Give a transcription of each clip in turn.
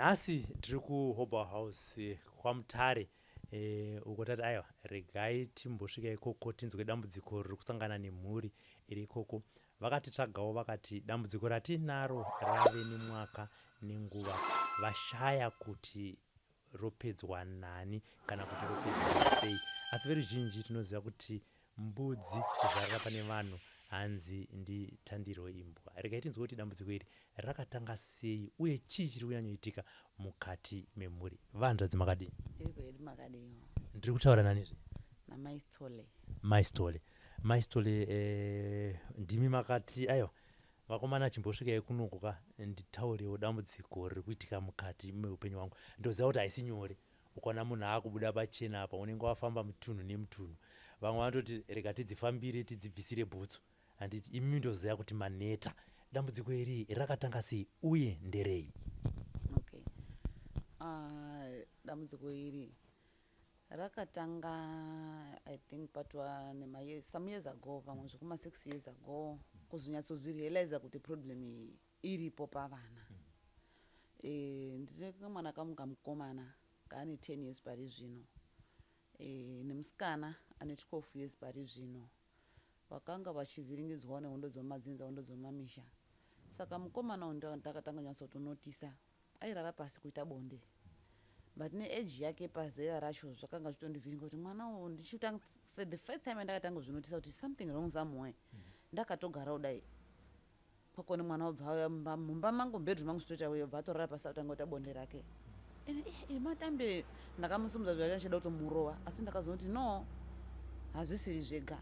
Nhasi tiri kuHobel House kwaMutare uko tati aiwa regai timbosvika ikoko tinzwe dambudziko riri kusangana nemhuri iri ikoko. Vakatitsvagawo vakati dambudziko ratinaro rave nemwaka nenguva vashaya kuti ropedzwa nani kana kuti ropedzwa sei. Asi veruzhinji tinoziva kuti mbudzi kuzvarira pane vanhu hanzi nditandiro imbwa. Regai tinzwe kuti dambudziko iri rakatanga sei uye chii chiri kunyanyoitika mukati memhuri. Vahanzvadzi makadii? Tiripo hedu, makadii? Ndiri kutaura nanizve? NaMai Stole. Mai Stole. Mai Stole, ndimi makati aiwa vakomana chimbosvikai kunoku ka nditaurewo dambudziko riri kuitika mukati meupenyu hwangu. Ndoziva kuti haisi nyore. Ukaona munhu akubuda pachena apa unenge wafamba mutunhu nemutunhu. Vamwe vanototi rega tidzifambire tidzibvisire bhutsu. Handiti imi ndoziva kuti maneta. Dambudziko iri rakatanga sei uye nderei? Okay. Dambudziko iri rakatanga, I think, patwa nema some years ago, pamwe zvekuma 6 years ago, kuzonyatsozvirealiza kuti problem iyi iripo pavana. Ndine kamwana kangu kamukomana kaane 10 years pari zvino, nemusikana ane 12 years pari zvino. Vakanga vachivhiringidzwawo nehondo dzemumadzinza, hondo dzemumamisha. Saka mukomana uyu ndakatanga kunyatsotonotisa airara pasi kuita bonde, but neage yake, pazera racho, zvakanga zvitondivhiringa kuti mwana uyu ndichitanga, for the first time yandakatanga kuzvinotisa kuti something wrong somewhere, ndakatogara kudai kwakone mwana wobva auya mumba mangu, mubedroom mangu, zvitoita uyo bva atorara pasi atanga kuita bonde rake. Ene matambire ndakamusimudza zvacho ndichida kutomurova, asi ndakazoti no, hazvisiri zvega.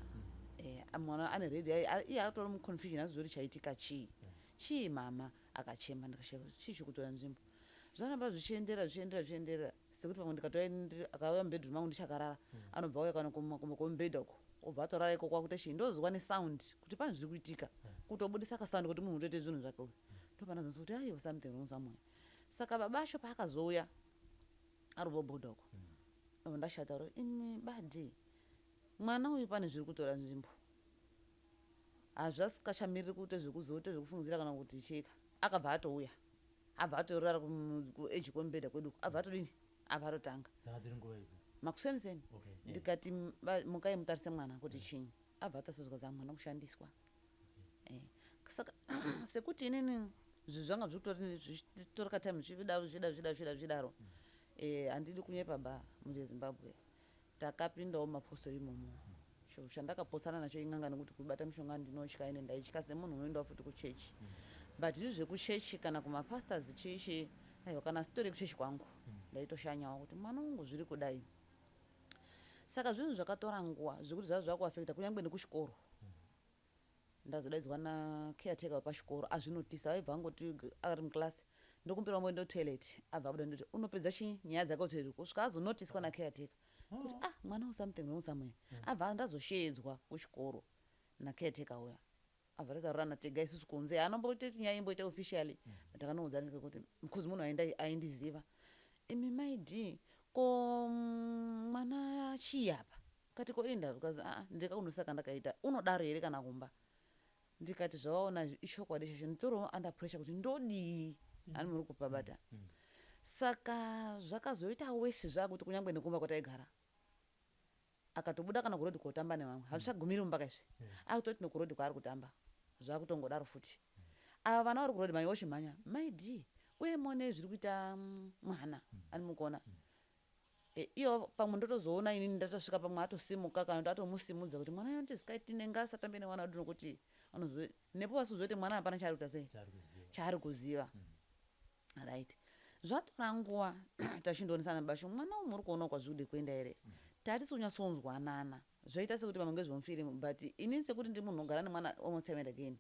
Mwana ane ready, iye atori muconfusion, azizoti chaitika chii chii. Mama akachema, ndikashaya kuti chii chikutora nzvimbo. Zvaramba zvichienderera, zvichienderera, zvichienderera, sekuti pamwe ndikatouya, akauya mubedroom mangu ndichakarara, anobva auya kana kumubhedha uko, obva atorara ikoko akuita chii. Ndozwa nesound kuti pane zviri kuitika, kutobudisa kasound kuti munhu utoite zvinhu zvake uyu. Ndopanazonzwa kuti aiwa, something wrong somewhere. Saka baba acho paakazouya ari kubhodha uko, ndobva ndashata ro imi badi mwana uyu pane zviri kutora nzvimbo, hazvasikachamiriri kuite zvekuzoita zvekufungidzira kana kuti chika. Akabva atouya, abva atorara kuedge kwemubhedha kwedu, abva atodini, abva atotanga. Dzanga dziri nguva idzi? Makuseniseni. Ndikati, "Mukai mutarise mwana kuti chinyi." Abva atarisa, zvikanzi mwana kushandiswa. Saka sekuti inini zvinhu zvanga zvichitora katime zvichidaro, zvichidaro, zvichidaro, zvichidaro, zvichidaro, handidi kunyepa ba, muZimbabwe takapindawo mumapostori imomo. Chandakapotsana nacho ing'anga, nekuti kubata mishonga ndinotya. Ine ndaitya semunhu unoendawo futi kuchechi, but izvi zvekuchechi kana kumapastors chichi, aiwa, kana sitori kuchechi kwangu ndaitoshanyawo kuti mwana wangu zviri kudai. Saka zvinhu zvakatora nguva zvekuti zvava zvakuafecta kunyange nekuchikoro. Ndazodaidzwa nacaretaker wepachikoro, azvinotisa. Aibva angoti ari muclass, "Ndokumbira umboenda kutoilet." Abva abuda, ndoti unopedza chinyi nyaya dzake kutoilet, kusvika azonotiswa nacaretaker kuti ah, mwana something wrong somewhere. Abva ndazoshedzwa kuchikoro nacaretaker uya, abva tataurana tega isusu kunze, anomboite nyaya imboita officially. Takanoudza kuti because munhu aenda aindiziva, "Imi Mai D, ko mwana chii apa?" Kati, "Ko inda?" Zvikanzi, "Aa, ndikakunosaka ndakaita unodaro here kana kumba?" Ndikati, "Zvavaona ichokwadi chacho, nditoriwo under pressure kuti ndodii." Hani muri kupabata? Saka zvakazoita wesi zvakuti kunyange nekumba kwataigara akatobuda kana kurodhi kotamba nevamwe, hazvichagumiri mumba kaizvi, akutoti nekurodhi kwaari kutamba zvakutongodaro futi. Ava vana vari kurodhi manye vochimhanya, "Mai D, uye muone zviri kuita mwana." Ani mukuona? Iyo pamwe ndotozoona inini ndatosvika, pamwe atosimuka kana kuti atomusimudza kuti mwana anoti tinenge asatambe nemwana wedu, nokuti anozo nepo vasizoiti mwana hapana chaari kuita sei, chaari kuziva. Right, zvatora nguva tachindoonesana basho, "Mwana uyu muri kuona kwazvikude kuenda here?" Tatisi kunyatsonzwanana, zvaita sekuti pamwe ngezvemufirimu, but inini sekuti ndiri munhu unogara nemwana almost time and again,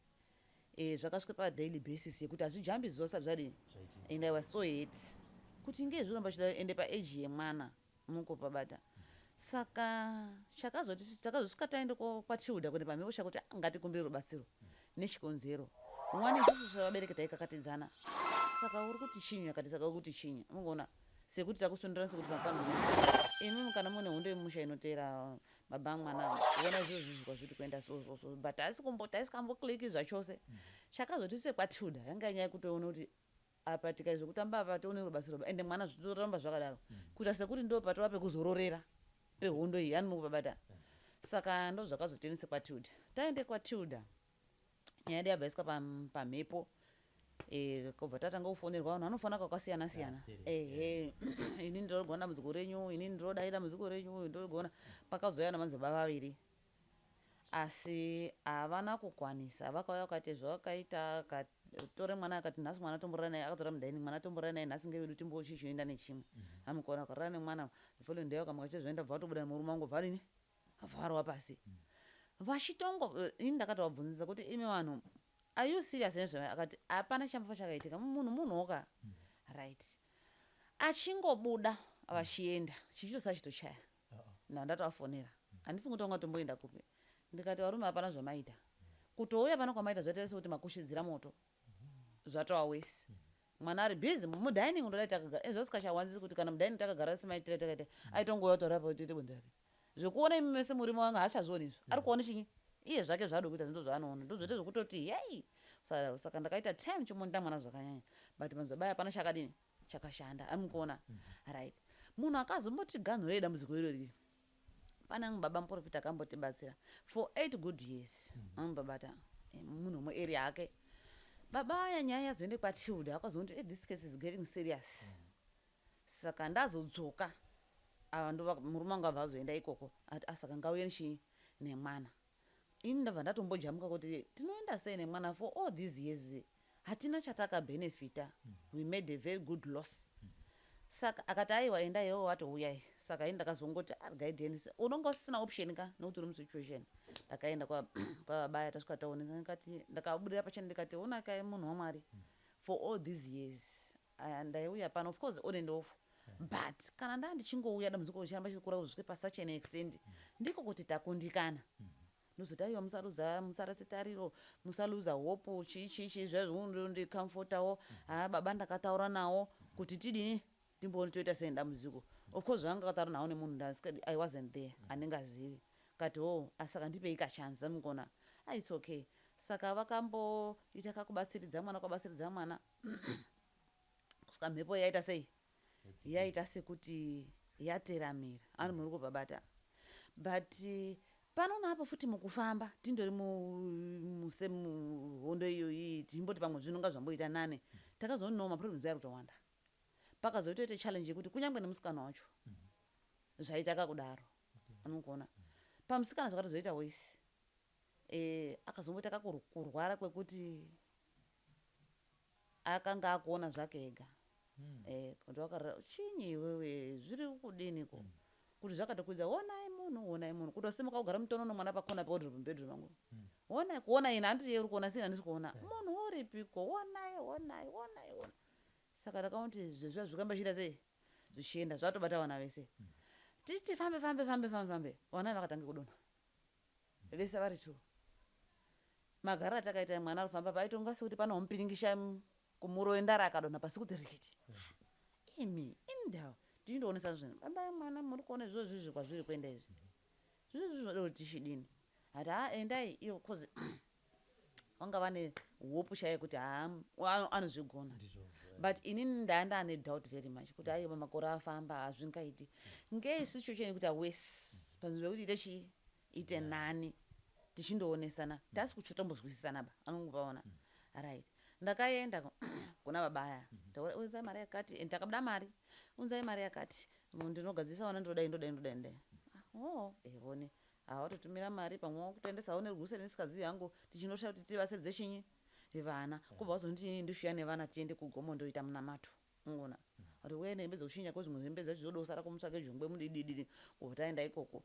zvakasvika padaily basis yekuti hazvijambi zuva sati zvadini, and I was so hurt kuti ngei zvinoramba chida ende paage yemwana mukupabata. Saka chakazoti takazosvika taende kwaTilda kuende pamhepo chakuti, "Ah, ngatikumbire rubatsiro nechikonzero mwana." Isusu sevabereki taikakatidzana, "Saka uri kuti chinyi?" Akati, "Saka uri kuti chinyi?" Mungoona sekuti takusundirana, sekuti mapano imi kana mune hondo yemusha inoteera baba mwana, ona izvozvo zvizvi kwazviri kuenda, so so so, but asi kumboti aisikambokliki zvachose. Chakazoti sekwaTilda yanga nyaya yekutoona kuti Apa tikaizvekutamba apa tione rubatsiro, ende mwana zvitoramba zvakadaro, kuita sekuti ndo patova pekuzororera pehondo iyi, yani mukupabata. Saka ndo zvakazotiendesa kwaTilda. Taende kwaTilda, nyaya yedu yabva yaiswa pamhepo. Kubva tatanga kufonerwa, vanhu vanofona kwakasiyana siyana. Ehe, "Ini ndinogona dambudziko renyu, ini ndinodai dambudziko renyu, ndinogona." Pakazouya namadzibaba vaviri, asi havana kukwanisa. Vakauya vakaita zvavakaita, akatore mwana, akati, "Nhasi mwana tomborara naye." Akatora mudining, "Mwana tomborara naye nhasi, ngevedu timbochichoenda nechimwe." Amukona akarara nemwana. Following day vakamuka chezvaenda, bva vatobuda nemurume wangu, bva vadini, vharwa pasi vachitongo. Ini ndakatovabvunzisa kuti, "Imi vanhu, are you serious nezvava?" Akati, "Hapana chambofa chakaitika, munhu munhuoka, right?" Achingobuda vachienda, chichitosa chitochaya. Na ndatovafonera, handifungi kuti vangatomboenda kupi. Ndikati, "Varume, hapana zvamaita. Kutouya pano kwamaita zvaita sekuti makushidzira moto, zvatova wesi. Mwana ari busy mudining, ndodai takagara zvasikachawanzisi kuti kana mudining takagara semaitira takaita, aitongouya kutaura pa toite bonde rake. Zvekuona imi mese murimo wanga haachazvioni izvo, ari kuona chinyi iye zvake zvaada kuita, ndo zvaanoona, ndozvoite zvekutoti yei." Sadaro. Saka ndakaita time chimonda mwana zvakanyanya, but madzibaba hapana chakadini chakashanda, amukuona, right? Munhu akazomboti ganhurei dambudziko irori, pane baba muprofita akambotibatsira for 8 good years. Amubabata munhu wemuarea ake. Baba aya, nyaya yazoende kwaTilda, akazonti, "This case is getting serious." Saka ndazodzoka, ava ndo murume wangu abva azoenda ikoko, ati, "Asaka ngauye nechii nemwana." Ini ndabva ndatombojamuka kuti tinoenda sei nemwana? For all these years hatina chatakabhenefita, we made a very good loss. Saka akati, "Aiwa, enda iwewe, watouyai." Saka ini ndakazongoti, "Regai." Unonga usisina option ka, nokuti uri musituation. Ndakaenda kwavabaya, tasvika taonesa, ndikati, ndakabudira pachena, ndikati, "Onakai, munhu waMwari, for all these years ndaiuya pano, of course on and off, but kana ndaa ndichingouya, dambudziko richiramba chikura kusvike pasuch an extent, ndiko kuti takundikana." Ndozoti, "Aiwa, musaruza, musarase tariro, musaluza hope, chii chii chii." Zvaizvondicomfortawo. "Ha, baba ndakataura nawo kuti tidini, timbooni toita sei dambudziko." Of course zvanga akataura nawo nemunhu, I wasn't there, handingazivi. Kati, "O, saka ndipei kachance." Mukona, "Ah, it's okay." Saka vakamboita kakubatsiridza mwana, kwabatsiridza mwana kusvika mhepo yaita sei, yaita sekuti yateramira, ani muri kubabata. But pano napo futi mukufamba tindori muhondo iyoyi, tichimboti pamwe zvinonga zvamboita nane, takazoonao maproblems ari kutowanda. Pakazoitoita challenge yekuti kunyange nemusikana wacho zvaita kakudaro, anokuona pamusikana zvakatozoita wesi. Akazomboita kakurwara kwekuti akanga akuona zvake ega. Kuti wakarara chinyi iwewe, zviri kudiniko, kuti zvakatokwidza, "Onai munhu, onai munhu." Kutosimuka kugara mutonono, mwana pakona pewardrobe mubedroom mangu, "Onai." Kuona ini, handiti uri kuona, sini handisi kuona. "Munhu uripiko? Onai, onai, onai, onai." Saka ndakaona kuti zvezviya zvikuramba zvichiita sei, zvichienda, zvatobata vana vese. Tichiti fambe fambe fambe fambe fambe, vana vakatanga kudonha vese vari two. Magariro atakaita, mwana arikufamba paitonga sekuti pane wamupiringisha kumuroendara, akadonha pasi kuti rikiti. Imi indawo tichindoonesa zvinhu, "Baba, mwana, muri kuona zviro zvizvi kwazviri kuenda izvi, zviro izvi zvinoda kuti tichidini?" Ati, "Ha, endai iyo," cause vanga vane hope chaiyo kuti ha, anozvigona. But inini ndaa ndane doubt very much kuti aiwa, makore afamba, hazvingaiti. Ngei situation yekuti awesi panzvimbo yekuti ite chii, ite nani, tichindoonesana, tasi kuchotombozwisisana ba, anongopaona, right? Ndakaenda kuna baba aya, "Unzai mari yakati," and takabuda mari, "Unzai mari yakati, ndinogadzirisa vana, ndodai, ndodai, ndodai, ndodai." Oh, evone hawatotumira mari, pamwe wakutoendesawo neruguse nesikazi yangu, tichinosha kuti tivasedze chinyi vana. Kubva wazonditi ndishuya nevana, tiende kugomo, ndoita munamato. Ungoona kuti uye nehembe dzekuchinja, kozvimwe hembe dzacho dzodosara kumutsvake jongwe mudidididi. Kubva taenda ikoko,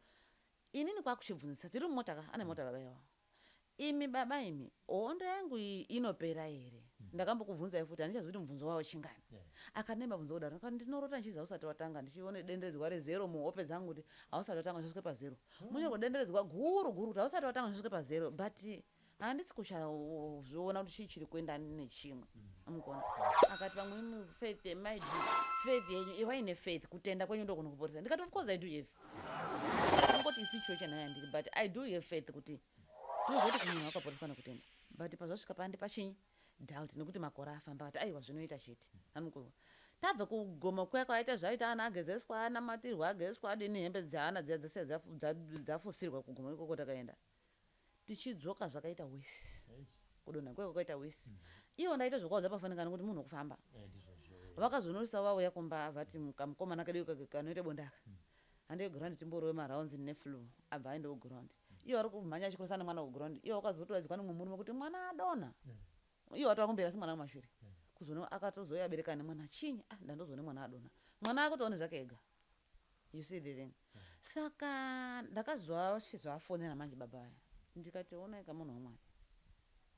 inini kwakuchibvunzisa, tiri mumota ka, ane mota baba iwawo, "Imi baba imi, hondo yangu iyi inopera here? Ndakambokubvunzai futi, handichazivi kuti mubvunzo wavo chingani." Akati, "Mabvunzo kudaro?" Akati, "Ndinorota ndichizi hausati watanga, ndichione denderedzwa rezero muhope dzangu kuti hausati watanga, uchasvike pazero, munyorwa denderedzwa guru guru kuti hausati watanga, uchasvike pazero, but handisi kuchazviona kuti chii chiri kuenda nechimwe." Mukona akati, "Pamwe imi faith maidi, faith yenyu, iwai nefaith, kutenda kwenyu ndokunokuporesa." Ndikati, "Of course I do have, angoti isituation yandiri, but I do have faith kuti tinozoti kumunhu akaporeswa nekutenda." But pazvasvika pandi pachinyi doubt nekuti makore afamba akati aiwa zvinoita chete. Anokuwa tabva kugoma kuya kwaita zvaita ana agezeswa, anamatirwa, agezeswa, adini, hembe dzaana dziya dzese dzafusirwa kugoma ikoko. Takaenda tichidzoka zvakaita worse, kudonha kuya kwakaita worse. Ivo ndaita zvokwaudza pafanikana kuti munhu wokufamba. Ndizvozvo. Vakazonorisa vauya kumba, vati kamukomana kedu kanoita bondaka, handei ground timborove marounds neflu. Abva aendawo ground, ivo vari kumhanya achikurisa nemwana kuground. Ivo vakazotoradzikwa nemumwe murume kuti mwana adonha, ivo vatova kumberi asi mwana kumashure. Kuzona akatozouya abereka nemwana chinyi, ah, ndandozoone mwana adonha, mwana akutoone zvake ega. You see the thing? Saka ndakazovafonera manje baba vaya, ndikati, "Onai kamunhu wamwari,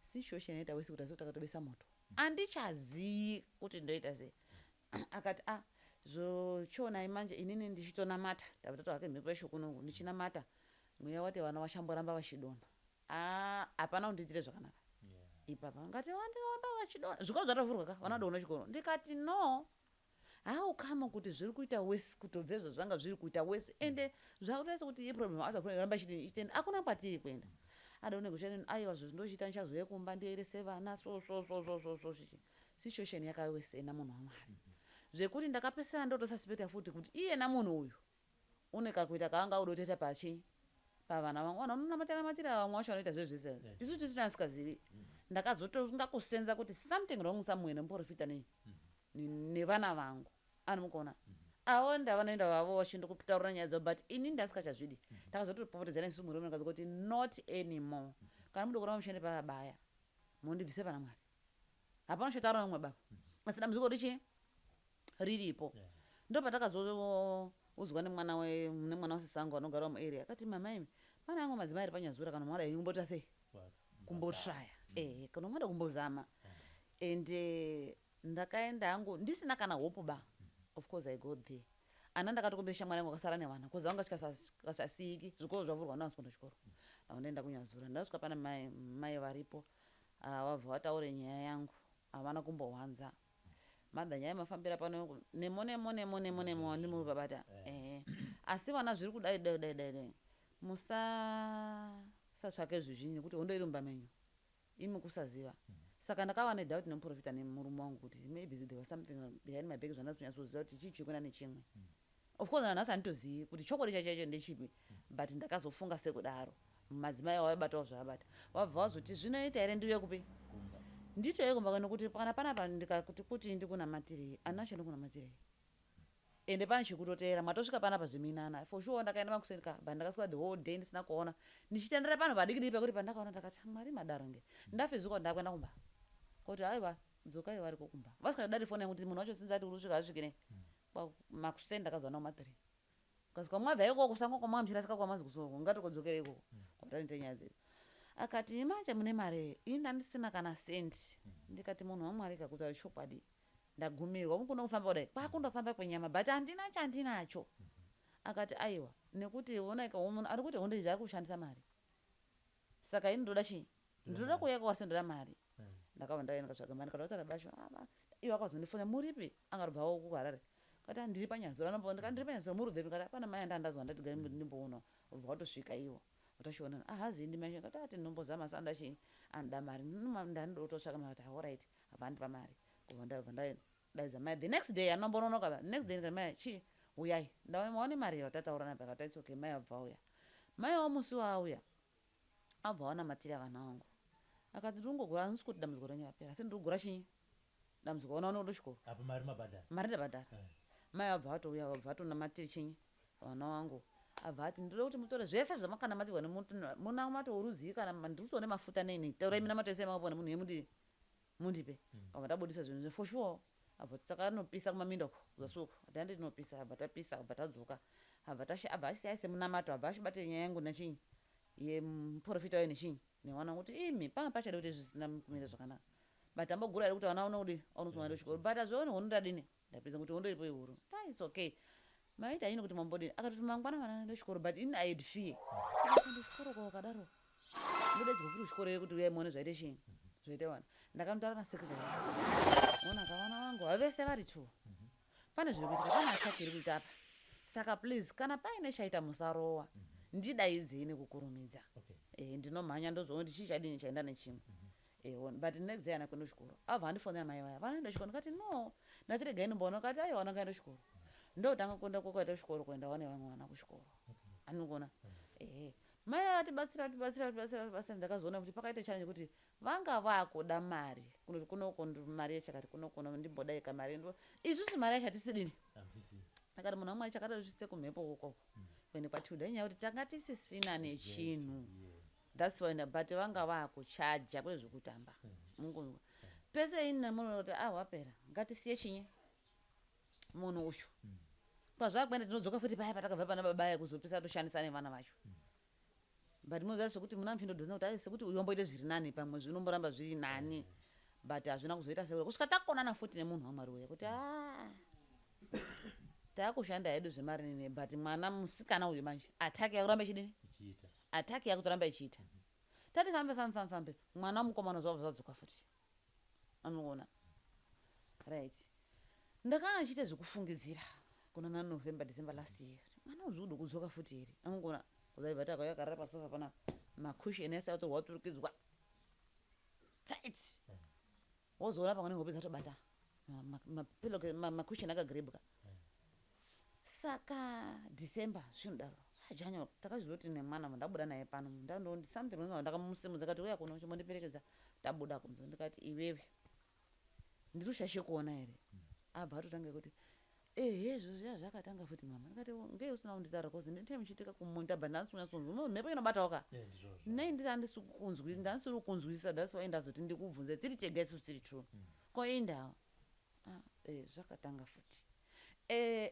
situation yaita worse kuti asi takatobesa moto, handichazii kuti ndoita sei." Akati, "A ah, zvochionai manje inini ndichitonamata, tabva tatohake mhepo yacho kunoku, ndichinamata mweya wati vana vachamboramba vachidonha. Hapana kundiitire zvakanaka ipapa." Ngati vandiramba vachidonha, zvikoro zvatovhurwa ka, vana vadonha chikoro. Ndikati, "No, how come kuti zviri kuita worse kutobva izvo zvanga zviri kuita worse? Ende zvakutoita kuti iproblem ramba ichitenda, hakuna kwatiri kuenda." Adaone kushani, "Aiwa, zvo ndochiita, ndichazouya kumba ndierese vana." So so so so so so chichi situation yakawesena, munhu wamwari, zvekuti ndakapesana ndotosuspecta futi kuti iyena munhu uyu une kakuita kaanga udotoita pachinyi pavana vangu. Vanhu vanonamatira namatira, vamwe vacho vanoita zve zvese, isu tisi tasikazivi. Ndakazotonga kusenza kuti something wrong somewhere nemuprofita nei nevana vangu. Anomukuona avo ndavanoenda vavo vachindokutaurira nyaya dzavo, but ini ndasikachazvidi. Takazotopopotedzana isu murume kazi kuti not anymore. Kana mude kuramba muchiende pavabaya, mundibvise pana Mwari. Hapana chataura nomwe baba, asi dambudziko richi riripo. Ndo patakazoudzwa nemwana wasisangu anogara muarea, akati, "Mama imi, pane amwe madzimai ari panyazura, kana mwada henyu kumbota sei, kumbotraya, ehe, kana mwada kumbozama." Ende ndakaenda hangu ndisina kana hope ba. Of course I go there, ana ndakatokumbira shamwari yangu akasara nevana, cause vanga kasasiyiki, zvikoro zvavhurwa, ndavasi kuenda chikoro. Ndaenda kunyazura, ndasvika pana mai, mai varipo. Ah, vabva vataure nyaya yangu, havana kumbowanza madha nyaya mafambira pano nemo nemo nemo nemo nemo wandimuri babata. Ehe, asi vana zviri kudai dai dai dai dai, musasatsvake zvizhinji nekuti hondo iri mumba menyu, imi kusaziva. Saka ndakava nedoubt nemuprofita nemurume wangu kuti maybe there was something behind my back zvandazonyatsoziva kuti chii chiri kuenda nechimwe. Of course nanhasi handitozivi kuti chokwadi chacho chacho ndechipi, but ndakazofunga sekudaro. Madzimai vaibatawo zvavabata, vabva vazoti, "Zvinoita here ndiuye kupi?" Kumba. Nditouye kumba, nekuti kana panapa ndikakuti kuti ndikunamatirei, handina chandikunamatire, ende pane chikutoteera. Matosvika panapa zveminana for sure. Ndakaenda makuseni ka, but ndakaswera the whole day ndisina kuona, ndichitendera panhu padiki diki pekuti pandakaona ndakati, "Mwari, madaro nge ndafezuka." Ndakuenda kumba kuti aiwa, dzokai, variko kumba vasikadari foni yangu kuti munhu wacho sinzi ati uri kusvika asvike nei. Makuseni ndakazowana kuma 3, kasvika, "Mwabva ikoko kusango kwamanga muchirasika kwamazi kusoko, ngatikodzokere ikoko kwatanoita nyaya dzedu." Akati, "Manje mune mari?" Ini ndandisina kana sendi. Ndikati, "Munhu wamwari, kakutaura chokwadi, ndagumirwa mukuno kufamba kudai kwakundofamba kwenyama, but handina chandinacho." Akati, "Aiwa, nekuti onaika munhu ari kuti hondo idzi ari kushandisa mari, saka ini ndoda chii? Ndinoda kuuya kwase, ndoda mari." Ndakabva ndaenda ndikatsvaga mari, ndikataura basho ivo akazondifona, "Muripi?" Angarobvawo kuHarare. Kati, "Ndiri panyazura." Ndikati, "Ndiri panyazura, muri kubvepi?" Kati, "Pana mai andandazwa, ndati gai ndimboona." Ubva watosvika ivo utachiona ahazi ndimai. Kati, "Ati ndinombozama, asi anoda chii? Anoda mari, ndanoda kutotsvaka mari." Ati, "Alright." Abva andipa mari, kubva ndabva ndaidza mai the next day. Anombononoka the next day. Ndikati, "Mai, chii, uyai, ndaone mari yatataura napo." Akati, "It's okay." Mai abva auya. Mai wo musi waauya abva wanamatira vana vangu. Akati, "Ndiri handisi kuti dambudziko renyu rapera, asi ndiri kugura chinyi dambudziko, ona unoda chikoro." Apa mari mabhadhara? Mari ndabhadhara. Mai vabva vatouya, vabva vatonamatira chinyi vana vangu. Abva ati, "Ndoda kuti mutore zvese zvamakanamatirwa nemunamato worudzii, kana ndiri kutoone mafuta neni, taurai minamato yese yamakapiwa nemunhu yemudii, mundipe." Kabva tabudisa zvinhu for sure. Abva takanopisa kumaminda uko zasi uko, ati, "Handi tinopisa." Abva tapisa, abva tadzoka, abva tashi, abva achisiya semunamato, abva achibata nyaya yangu nechinyi yemuprofita wayo nechinyi nevana, kuti imi panga pachada kuti zvisina kumira zvakanaka, but ambogura here kuti vana vaone kudi vanosoma chikoro, but hazvioni hondo ndadini, ndapedza kuti hondo iripo ihuru ta. "It's okay." Maita ini kuti mambodini? Akatoti, "Mangwana vana vaende kuchikoro." But ini I had fear, kuenda kuchikoro kwakadaro, ndodaidzwa futi kuchikoro kuti uyai muone zvaite chii, zvaite vana. Ndakanotaura nasecretary wacho, ona ka, vana vangu vavese vari two, pane zviri kuitika, pane attack iri kuita apa, saka please, kana paine chaita musarowa, ndidaidzei nekukurumidza. Ndinomhanya ndozoona kuti chii chadini chaenda nechimwe. Eona, but next day ana kuenda kuchikoro, abva andifonera, mai vaya vanoenda kuchikoro. Ndikati, "No." Ndati, "Regai ndimboona." Kati, "Aiwa, vana kaenda kuchikoro." Ndotanga kuenda kwakaita kuchikoro, kuenda vane vamwe vana kuchikoro, anogona. Ehe, mai vatibatsira, tibatsira, tibatsira, tibatsira. Ndakazoona kuti pakaita challenge kuti vanga vakuda mari kunoti kunoko mari yachakati, kunoko ndimbodai kamari, isusu mari yacho hatisidini. Hamsisi. Akati munhu wamwari chakada svitse kumhepo ukoko kuende kwatilda, inyaya yekuti tanga tisisina nechinhu. That's why but vanga vakuchaja kwete zvekutamba. Mungunzwa pese ini nemunhu kuti, "Ah, wapera, ngatisiye chinyi munhu uyu." Kwazvakuenda tinodzoka futi paya patakabva pana babaya kuzopisa toshandisa nevana vacho. But munoziva sekuti muna muchindodhonza kuti ai, sekuti uyu wamboite zviri nani, pamwe zvinomboramba zviri nani, but hazvina kuzoita sekuti kusvika takonana futi nemunhu wamwari uya kuti a taakushanda hedu zvemari nene, but mwana musikana uyu manje attack yakuramba ichidini? Ichiita. Attack yakutoramba ichiita. Tati fambe, fambe, fambe, fambe, mwana mukomana zvabva zvadzoka futi, anoona. Right, ndakanga ndichiita zvekufungidzira kuna naNovember, December last year, mwana uyu zvikuda kudzoka futi here? Angogona kuzaibva takauya akarara pasofa panapa, macushion ese atorwa, aturikidzwa tight. Wozoona pamwe nehope dzatobata macushion akagrebwa. Saka December zvinodaro, January takazoti nemwana ndabuda naye pano, ndandondi something wrong. Ndakamusimudza kati, "Uya kuno, chimbondiperekedza." Tabuda kunze, ndikati, "Iwewe, ndiri kushashe kuona here?" Abva atotanga kuti, "Ehe, izvo zviya zvakatanga futi, mama." Ndikati, "Ngei usina kunditaura? 'Cause nditime muchiitika kumunda, but ndandisikunyatsonzwa mhepo inobatawo ka." Ndizvozvo. Nei nditi handisi kukunzwi, ndandisiri kukunzwisisa. That's why ndazoti ndikubvunze tiri tega isusu tiri two. Ko indawo? Ah, zvakatanga futi.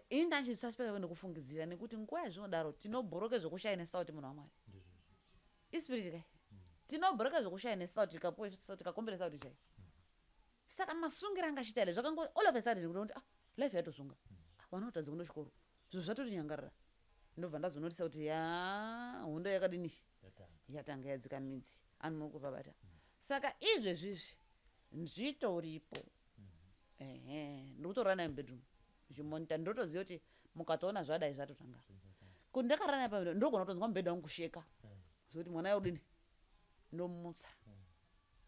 Ini ndachisuspecta nekufungidzira nekuti nguva yazvinodaro tinobhoroke zvokushayinesa kuti munhu wamwari Ndizvozvo. Ispirit kai, tinobhoroka zvokushayinesa kuti tikapuwe, tikakomberesa kuti chai. Saka masungiro anga achiita here zvakango all of a sudden kuti, ah, life yatosunga. Ah, vana kutadza kuenda kuchikoro, zvinhu zvatotinyangarira. Ndobva ndazonotisa kuti ya, hondo yakadini? Yatanga. Yatanga, yadzika midzi, anhu muri kupabata. Saka izvezvizvi zvitoripo. Ehe, ndikutorara naye mubedroom ndichimonita. Ndotoziva kuti mukatoona zvadai, zvatotanga. Kuti ndakarara naye pamubhedha, ndogona kutonzwa mubhedha wangu kusheka, zokuti mwana yaudini, ndomutsa.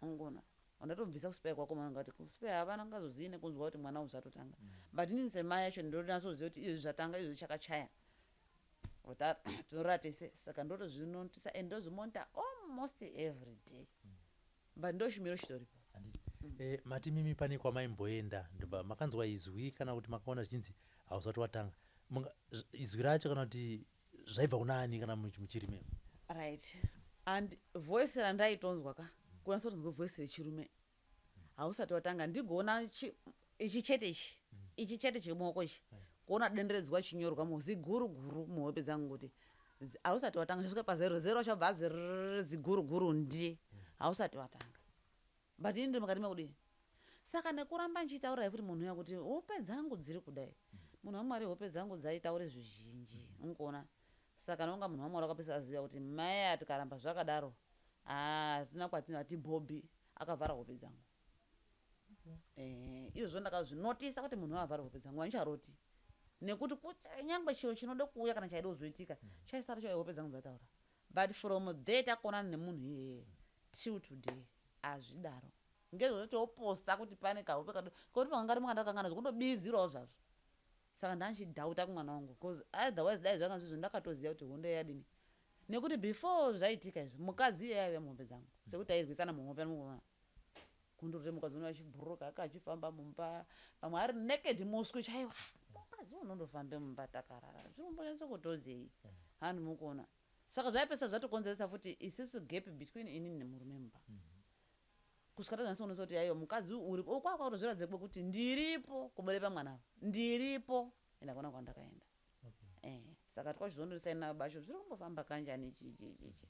Ungona wandatobvisa kuspare kwako mwana, ngati kuspare havana ngazozii nekunzwa kuti mwana uyu zvatotanga. But inini semai yacho ndonatsoziva kuti izvi zvatanga, izvi chakachaya. Tinorara tese, saka ndotozvinotisa and ndozvimonita almost every day, but ndochimiro chitoripo. Handiti mati mimi pane kwamaimboenda, ndobva makanzwa izwi kana kuti makaona zvichinzi hausati watanga. Izwi racho kana kuti zvaibva kuna ani kana muchiri memo? Right, and voice randaitonzwa ka, kunatsa kutonzwa voice rechirume, "Hausati watanga." Ndigoona ichi chete, ichi chete chemuoko ichi, kuona denderedzwa chinyorwa muziguru guru muhope dzangu kuti, "Hausati watanga." Zvasvika pazero zero, chabva ziguru guru ndi, "Hausati watanga." But ini ndiri mukati mekudii. Saka nekuramba ndichitaurirai futi munhu uya kuti hope dzangu dziri kudai, munhu wamwari, hope dzangu dzaitaure zvizhinji, unkuona. Saka nonga munhu wamwari wakapesa aziva kuti mai tikaramba zvakadaro hatina kwatinati bhobhi akavhara hope dzangu. Izvozvo ndakazvinotisa kuti munhu avhara hope dzangu, handicharoti nekuti nyangwe chiro chinoda kuuya kana chaida kuzoitika chaisara chauya, hope dzangu dzataura. But from there takonana nemunhu iyeye till today hazvidaro. Ngezvotoposta kuti pane kahope kado kekuti pamwe ngari ndakangana zvekundobiridzirawo zvazvo. Saka ndanchidhauta kumwana wangu, because otherwise dai zvanga zvizvo ndakatoziva kuti hondo yadini, nekuti before zvaitika izvi mukadzi iyeye aiuya muhope dzangu sekuti tairwisana muhope. Muona kundoroti mukadzi uno achibhururuka aka achifamba mumba, pamwe ari naked, muswi chaiwa. Mukadzi unondofambe mumba takarara, zvinombonyatso kutozei hani mukuona. Saka zvaipesa zvatokonzeresa futi isisu gap between inini nemurume mumba, kusvika tazanyatsoonesa kuti aiwa, mukadzi uripo kwakwa kutozviratidza kwekuti ndiripo kubude pamwana ava, ndiripo ende hakuna kwandakaenda. Saka twachizondosaina bacho zviri kumbofamba kanjani chichichichi,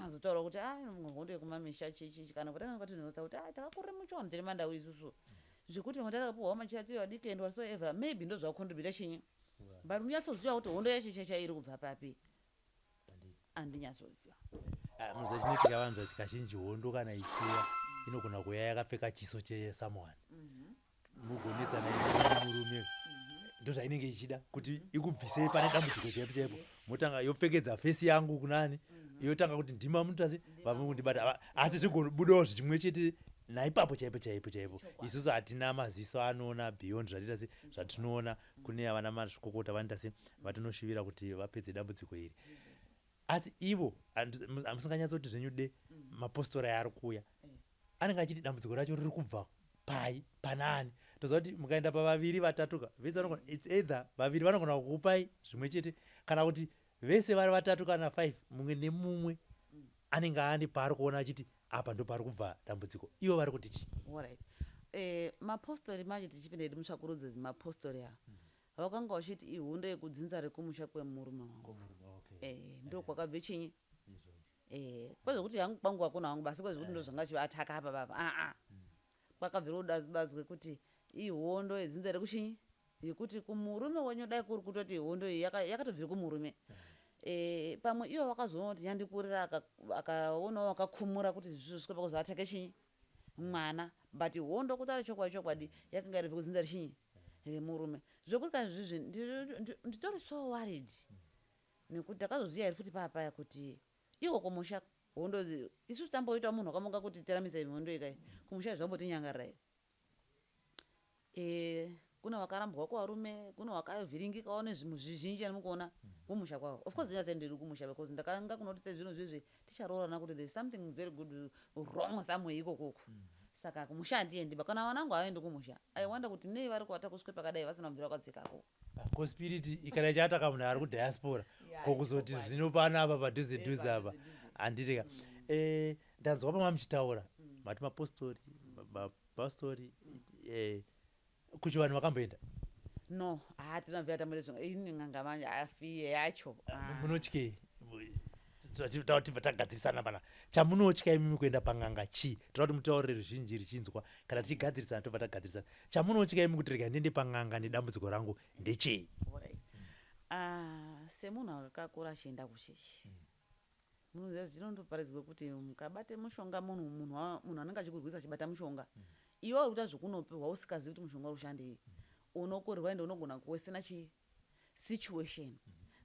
azotaura kuti a hondo yekumamisha chichichi kana kutanga kwatinoza kuti a takakurira muchiwanhu, tiri mandau isusu, zvekuti vamwe takapuhwawo machira tiri vadiki and whatsoever. Maybe ndo zvakucontributa chinyi, but unyatsoziva kuti hondo yacho chacha iri kubva papi, handinyatsoziva. Ah, munoziva chinoitika, vanhu kazhinji hondo kana ichiuya inogona kuuya yakapfeka chiso chesomeone, mugonetsana murume. Ndo zvainenge ichida kuti ikubvisei pane dambudziko chaipo chaipo. Motanga yopfekedza face yangu kunani. Yotanga kuti ndima mutasi vamwe kundibata, asi zvigobudawo zvichimwe chete naipapo chaipo chaipo chaipo. Isusu hatina maziso anoona beyond zvatiita se zvatinoona. Kune avana mazvikokota vanoita se vatinoshuvira kuti vapedze dambudziko iri, asi ivo hamusinganyatsoti zvenyu de mapostori aya ari kuuya anenge achiti dambudziko racho riri kubva pai, panani. Toziva kuti mukaenda pavaviri vatatu ka, vese vanogona, it's either vaviri vanogona kukupai zvimwe chete, kana kuti vese vari vatatu kana five, mumwe nemumwe anenge ane paari kuona achiti apa ndo pari kubva dambudziko. Ivo vari kuti chii? Alright, mapostori manje, tichipinda hedu mutsvakurudzo dzemapostori ava, vakanga vachiti ihondo yekudzinza rekumusha kwemurume wangu. Ndo kwakabve chinyi kwezvekuti hangu kwangu hakuna hangu basi, kwezvekuti ndo zvanga chivataka apa baba aa kwakabvira kudabadzwe kuti ihondo yedzinza rekuchinyi, yekuti kumurume wenyu. Dai kuri kutoti hondo iyi yakatobvira kumurume, pamwe ivo vakazoona kuti yandikurira, akaonawo vakakumura kuti zvisvike pakuzoatake chinyi mwana. But hondo, kutaura chokwadi chokwadi, yakanga iri kudzinza rechinyi, remurume. Zvekuti kana zvizvi nditori so worried, nekuti ndakazoziva here futi papaya kuti iko kumusha hondo isusu tamboita munhu wakamuka kuti tiramisa hondo ikai kumusha, zvambotinyangarira here? Kune vakarambwa kuvarume, kune vakavhiringikawo nezvinhu zvizhinji mukuona kumusha kwavo. Of course ndinase ndiri kumusha because ndakanga kunoti sezvinhu zvezvi ticharoorana kuti there is something very good wrong somewhere ikokoko. Saka kumusha handiendi ba, kana vanangu havaendi kumusha. I wonder kuti nei vari kuvata kusvike pakadai vasina kubvira kwadzikako. Ko spirit kana ichataka munhu ari kudiaspora, ko kuzoti zvino panapa padhuze dhuze apa, handitika? Ndanzwa pamwe muchitaura mati mapostori, mapastori, kuchivanhu vakamboenda? No, hatina bvira tamboita ini n'anga manje afiye yacho. Ah. Munotyei? Tibva tagadzirisana pana chamunotya imimi kuenda pang'anga chii? Toda kuti mutaurire ruzhinji richinzwa. Kana tichigadzirisana, tobva tagadzirisana. Chamunotya imi kuti rega ndiende pang'anga nedambudziko rangu ndechei? Alright. Ah, semunhu akakura achienda kuchechi, munoziva zvinondoparidzwa kuti mukabate mushonga, munhu anenge achikurwisa achibata mushonga, iwe uri kuita zvekunopiwa usikazivi kuti mushonga uri kushandei, unokorerwa ende unogona kuwesena chi situation.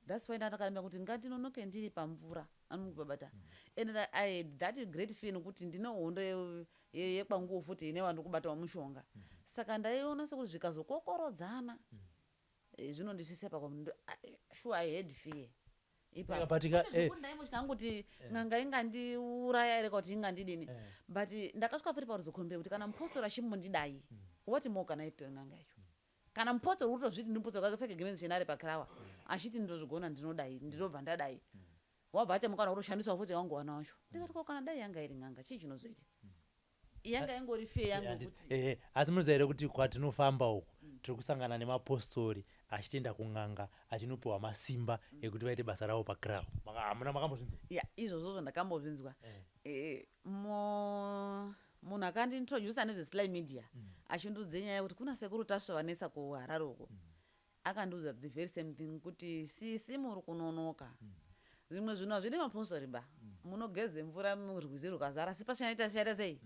That's why ndandakaramira kuti ngandinonoke ndiri pamvura anokubabata. And I had that great fear nekuti ndine hondo yekwanguwo futi ine vandiri kubatawo mushonga. Saka ndaiona sekuti zvikazokokorodzana, zvinondisvitsa pakwa. Sure, I had fear. But Ndaimotya kuti n'anga ingandiuraya here, kuti ingandidini. But ndakasvika futi paruzokombe kuti kana mupostori achimbondidai, what more kana itori n'anga yacho? Kana mupostori uri kutozviti ndi mupostori, akapfeka gemenzi chena ari pakirawa achiti ndinozvigona, ndinodai, ndinobva ndadai, wabva ati mukana uroshandiswa futi wangowana wacho. Ndikati ko kana dai yanga iri n'anga, chii chinozoita? Yanga ingori fear yangu kuti Asi munoziva here kuti kwatinofamba uku tiri kusangana nemapostori achitoenda kun'anga achinopiwa masimba ekuti vaite basa ravo pakrawa? Hamuna makambozvinzwa? Ya, izvozvozvo ndakambozvinzwa. Munhu akandiintrodusa nezveSly Media achindiudze nyaya yekuti kuna Sekuru Tasva vanetsa kuHarare uko, akandiudza the very same thing kuti sisi, muri kunonoka, zvimwe zvinhu hazvidi mapostori ba, munogeze mvura rwizi rukazara asi pasinaita chaita sei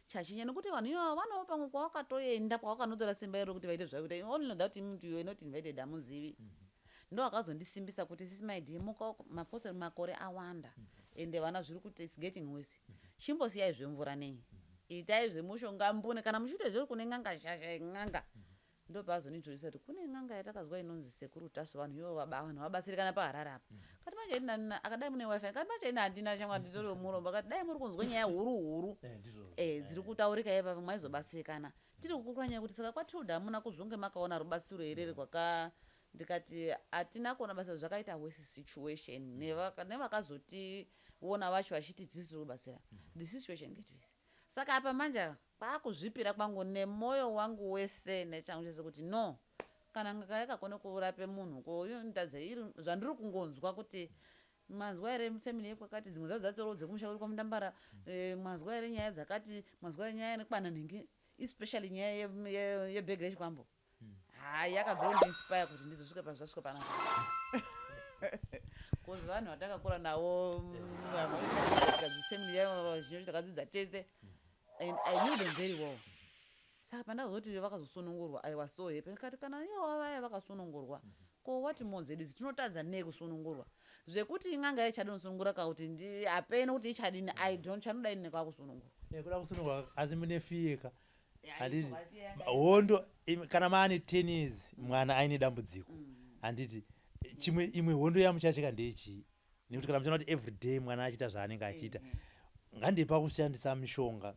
chachinya, nekuti vanhu ivavo vanawo pamwe kwavakatoenda kwavakanotora simba iro kuti vaite zvakuita. Only that you were not invited, hamuzivi. Ndo akazondisimbisa kuti sisi maidi muka, mapostori makore awanda ende vana zviri kuti it's getting worse, chimbosiyai zvemvura nei, itai zvemushonga mbune kana muchiita zviri kune n'anga shasha n'anga. Ndopaazondiintrodusa kuti kune n'anga yatakazwa inonzi Sekuru Tasu, vanhu ivo vanhu vabatsirikana paHarare apa. Kati manje akadai mune WiFi, kati manje ini handina shamwari, nditori murombo. Akati dai muri kunzwa nyaya huru huru dziri kutaurika ipapa, maizobatsirikana. Tiri kukura nyaya kuti saka kwaTilda hamuna kuzonge makaona rubatsiro here rwaka? Ndikati hatina kuona basa, zvakaita worse situation nevakazotiona vacho vachiti dzisi tiri kubatsira, the situation get worse. Saka apa manje kwakuzvipira kwangu nemwoyo wangu wese nechangu chese kuti no, kana n'anga yakakone kurape munhu, ko ndadze iri zvandiri kungonzwa kuti manzwa here family yekwakati, dzimwe dzacho dzatoro dzekumusha kuri kwaMundambara, manzwa here nyaya dzakati, manzwa here nyaya nekwana nhingi, especially nyaya yebhegi rechikwambo. Hai, yakabva kundiinspire kuti ndizosvika pazvasvika panapa, because vanhu vatakakura navo, family yavo zhinji takadzidza tese and I knew them very well. Saka pandakazoti vakazosunungurwa, I was so happy. Ndikati kana ivo vaya vakasunungurwa. Ko what more dzedu idzi tinotadza nei kusunungurwa? Zvekuti in'anga ichada kusunungura ka kuti hapeno kuti ichadini, I don't chanoda ini nekakusunungurwa. Eh, kuda kusunungurwa asi mune fiye ka. Handiti hondo kana maane 10 years mwana aine dambudziko. Handiti chimwe imwe hondo yamuchacheka ndeyechii? Nekuti kana muchiona kuti everyday mwana achiita zvaanenge achiita, ngandipa kushandisa mishonga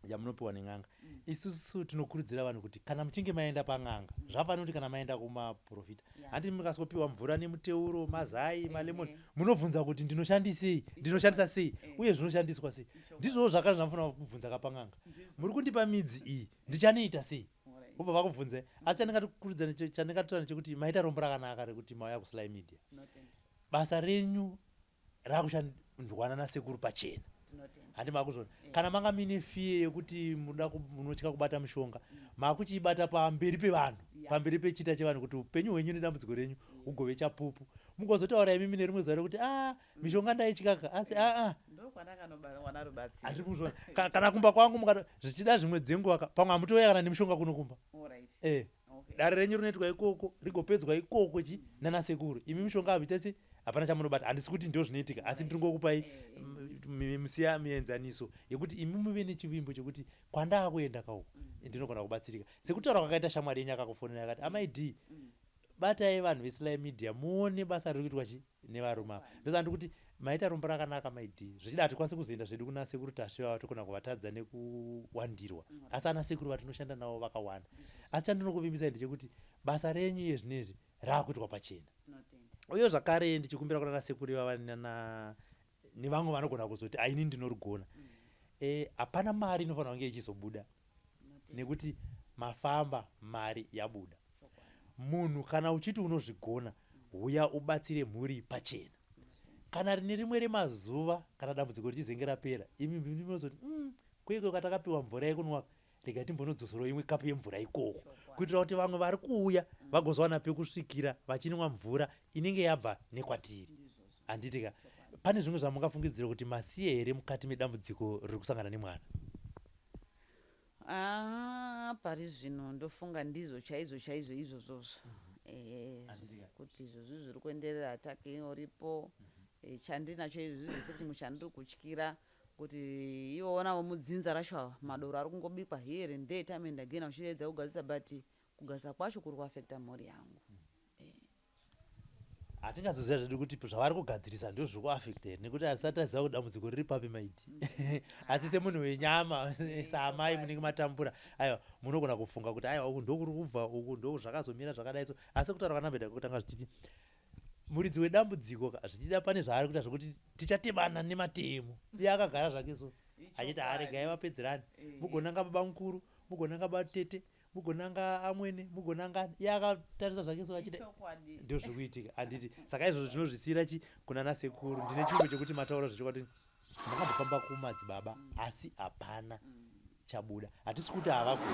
yamunopiwa nen'anga. Isusu tinokurudzira vanhu kuti kana muchinge maenda pan'anga, zvafanira kuti kana maenda kumaprofita, handiti mukasikopiwa mvura nemuteuro, mazai, malemon, munobvunza kuti ndinoshandisei, ndinoshandisa sei, uye zvinoshandiswa sei. Ndizvowo zvakare zvamunofanira kubvunza kapan'anga. Muri kundipa midzi iyi, ndichanoita sei? Vobva vakubvunzai. Asi chandingatokurudzira, chandingatotaura ndechekuti maita rombo rakanaka rekuti mauya kuSly Media. Basa renyu rakushandwana nasekuru pachena. Handi makuzviona? Kana manga muine fear yekuti munotya kubata mishonga, makuchiibata pamberi pevanhu, pamberi pechita chevanhu, kuti upenyu hwenyu nedambudziko renyu hugove chapupu. Mugozotaura imimi nerimwe zuva rekuti a mishonga ndaityaka, asi aa Ndokwandakanowana rubatsiro. Handiri kuzviona. Kana kumba kwangu mukati zvichida zvimwe dzenguva ka, pamwe hamutouya kana nemishonga kuno kumba. Dare renyu rinoitwa ikoko, rigopedzwa ikoko chi nana sekuru. Imi mishonga hamuite se hapana chamunobata. Handisi kuti ndizvo zvinoitika, asi ndiri ngokupai musiya mienzaniso yekuti imi muve nechivimbo chekuti kwandaakuenda kauku ndinogona kubatsirika. Sekutaura kwakaita shamwari yenyu akakufonera akati, Amai D, batai vanhu veSly Media muone basa riri kuitwa chi nevarume ava. Ndosaka ndiri kuti maita rombo rakanaka Mai D. Zvichida hatikwanisi kuzoenda zvedu kuna sekuru Tasvu ava, togona kuvatadza nekuwandirwa. Asi ana sekuru vatinoshanda navo vakawanda. Asi chandinokuvimbisai ndechekuti basa renyu iye zvinezvi raakuitwa pachena. Uye zvakare ndichikumbira kuna nasekuru ivava nana nevamwe vanogona kuzoti aini ndinorigona. Hapana mari inofanira kunge ichizobuda nekuti mafamba mari yabuda. Munhu kana uchiti unozvigona, huya ubatsire mhuri pachena. Kana rine rimwe remazuva kana dambudziko richizenge rapera, imi munozoti kweko kwatakapiwa mvura yekunwa, rega timbonodzoserawo imwe kapu yemvura ikoko, kuitira kuti vamwe vari kuuya vagozowana pekusvikira vachinwa mvura inenge yabva nekwatiri. Handiti ka? Pane zvimwe zvamungafungidzira kuti masiye here mukati medambudziko riri kusangana nemwana? Ah, pari zvino ndofunga ndizvo chaizvo chaizvo izvozvozvo. Kuti izvozvi zviri kuenderera, attack iripo. Chandinacho izvozvi futi chimwe chandiri kutyira kuti ivoonavo mudzinza racho ava madoro ari kungobikwa here and there time and again achiedza kugadzisa, but kugadzisa kwacho kuri kuafecta mhuri yangu. Hatingazoziva zvedu kuti zvavari kugadzirisa ndizvo zviri kuafecta here, nekuti asati taziva kuti dambudziko riri papi maiti. Asi semunhu wenyama, saamai munenge matambura, aiwa munogona kufunga kuti aiwa uku ndokuri kubva, uku ndo zvakazomira zvakadai so. Asi kutaura kwanambeda kwekutanga zvichiti muridzi wedambudziko ka, zvichida pane zvaari kuita zvokuti tichatemana nematemo. Iye akagara zvake so achiti aregai vapedzerane, mugonanga baba mukuru, mugonanga batete, mugonanga amwene, mugonanga. Iye akatarisa zvake so achiti ndizvo zviri kuitika, handiti? Saka izvozvo tinozvisiyira chi kuna nasekuru. Ndine chivimbo chekuti mataura zvechokwadi, makambofamba kumadzibaba asi hapana chabuda. Hatisi kuti havagoni,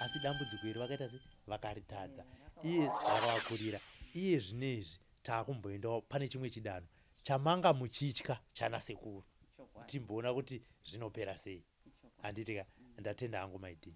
asi dambudziko iri vakaita se vakaritadza, iye rakavakurira. Iye zvinezvi taakumboendawo pane chimwe chidanho chamanga muchitya chana sekuru, timboona kuti zvinopera sei, handiti ka? Ndatenda hangu maidii.